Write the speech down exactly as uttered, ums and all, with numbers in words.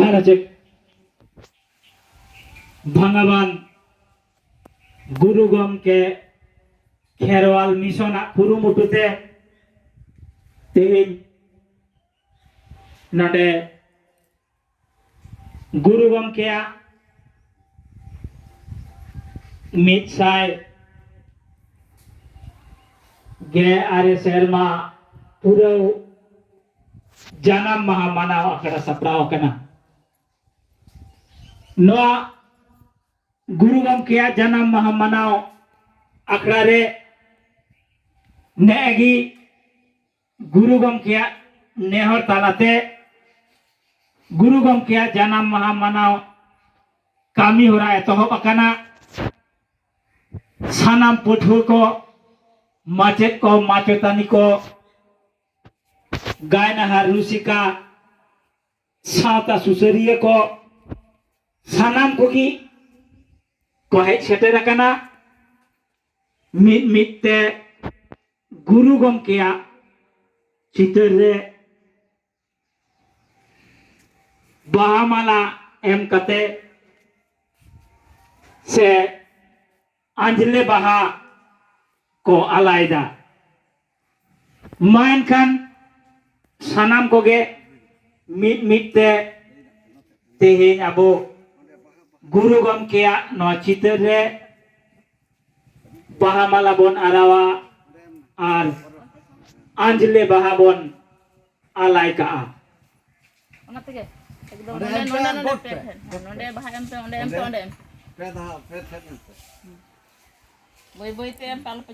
ᱟᱨ ᱪᱮᱫ ᱵᱷᱟᱸᱜᱟᱵᱟᱱ ᱜᱩᱨᱩ ᱜᱚᱢᱠᱮ ᱠᱷᱮᱨᱣᱟᱞ ᱢᱤᱥᱚᱱᱟᱜ ᱠᱩᱨᱩᱢᱩᱴᱩ ᱛᱮ ᱛᱮᱦᱮᱧ ᱱᱚᱰᱮ ᱜᱩᱨᱩ ᱜᱚᱢᱠᱮᱭᱟᱜ ᱢᱤᱫ ᱥᱟᱭ ᱜᱮᱞ ᱟᱨᱮ ᱥᱮᱨᱢᱟ ᱯᱩᱨᱟᱹᱣ ᱡᱟᱱᱟᱢ ᱢᱟᱦᱟ ᱢᱟᱱᱟᱣ ᱟᱠᱷᱲᱟ ᱥᱟᱯᱲᱟᱣ ᱟᱠᱟᱱᱟ᱾ ᱱᱚᱣᱟ ᱜᱩᱨᱩ ᱜᱚᱢᱠᱮᱭᱟᱜ ᱡᱟᱱᱟᱢ ᱢᱟᱦᱟ ᱢᱟᱱᱟᱣ ᱟᱠᱷᱲᱟ ᱨᱮ ᱱᱮᱜᱼᱮ ᱜᱮ ᱜᱩᱨᱩ ᱜᱚᱢᱠᱮᱭᱟᱜ ᱱᱮᱦᱚᱨ ᱛᱟᱞᱟᱛᱮ ᱜᱩᱨᱩ ᱜᱚᱢᱠᱮᱭᱟᱜ ᱡᱟᱱᱟᱢ ᱢᱟᱦᱟ ᱢᱟᱱᱟᱣ ᱠᱟᱹᱢᱤ ᱦᱚᱨᱟ ᱮᱛᱚᱦᱚᱵ ᱟᱠᱟᱱᱟ᱾ ᱥᱟᱱᱟᱢ ᱯᱟᱹᱴᱷᱩᱣᱟᱹ ᱠᱚ, ᱢᱟᱪᱮᱫ ᱠᱚ, ᱢᱟᱪᱮᱛᱟᱹᱱᱤ ᱠᱚ, ᱜᱟᱭᱱᱟᱦᱟᱨ ᱨᱩᱥᱤᱠᱟ, ᱥᱟᱶᱛᱟ ᱥᱩᱥᱟᱹᱨᱤᱭᱟᱹ ᱠᱚ, ᱥᱟᱱᱟᱢ ᱠᱚᱜᱮ ᱠᱚ ᱦᱮᱡ ᱥᱮᱴᱮᱨ ᱟᱠᱟᱱᱟ᱾ ᱢᱤᱫ ᱢᱤᱫ ᱛᱮ ᱜᱩᱨᱩ ᱜᱚᱢᱠᱮᱭᱟᱜ ᱪᱤᱛᱟᱹᱨ ᱨᱮ ᱵᱟᱦᱟ ᱢᱟᱞᱟ ᱮᱢ ᱠᱟᱛᱮ ᱥᱮ ᱟᱸᱡᱽᱞᱮ ᱵᱟᱦᱟ ᱠᱚ ᱟᱞᱟᱭᱮᱫᱟ᱾ ᱢᱟ ᱮᱱᱠᱷᱟᱱ ᱥᱟᱱᱟᱢ ᱠᱚᱜᱮ ᱢᱤᱫ ᱢᱤᱫ ᱛᱮ ᱛᱮᱦᱮᱧ ᱟᱵᱚ ᱜᱩᱨᱩ ᱜᱚᱢᱠᱮᱭᱟᱜ ᱱᱚᱣᱟ ᱪᱤᱛᱟᱹᱨ ᱨᱮ ᱵᱟᱦᱟ ᱢᱟᱞᱟ ᱵᱚᱱ ᱟᱨᱟᱣᱟ ᱟᱨ ᱟᱸᱡᱽᱞᱮ ᱵᱟᱦᱟ ᱵᱚᱱ ᱟᱞᱟᱭ ᱠᱟᱜᱼᱟ᱾ ᱚᱱᱟ ᱛᱮᱜᱮ ᱮᱠᱫᱚᱢ ᱚᱸᱰᱮ ᱱᱚᱰᱮ ᱮᱢ ᱯᱮ ᱱᱚᱰᱮ ᱟᱨ ᱱᱚᱰᱮ ᱜᱚᱫ ᱯᱮ ᱯᱮ᱾ ᱴᱷᱮᱱ, ᱦᱮᱸ, ᱱᱚᱰᱮ ᱵᱟᱦᱟ ᱮᱢ ᱯᱮ, ᱚᱸᱰᱮ ᱮᱢ ᱯᱮ, ᱚᱸᱰᱮ ᱮᱢ ᱯᱮ᱾ ᱯᱮ ᱫᱷᱟᱣ ᱯᱮ ᱴᱷᱮᱱ ᱮᱱᱛᱮ᱾ ᱵᱟᱹᱭ ᱵᱟᱹᱭ ᱛᱮ ᱮᱢ ᱯᱮ, ᱟᱞᱚ ᱯᱮ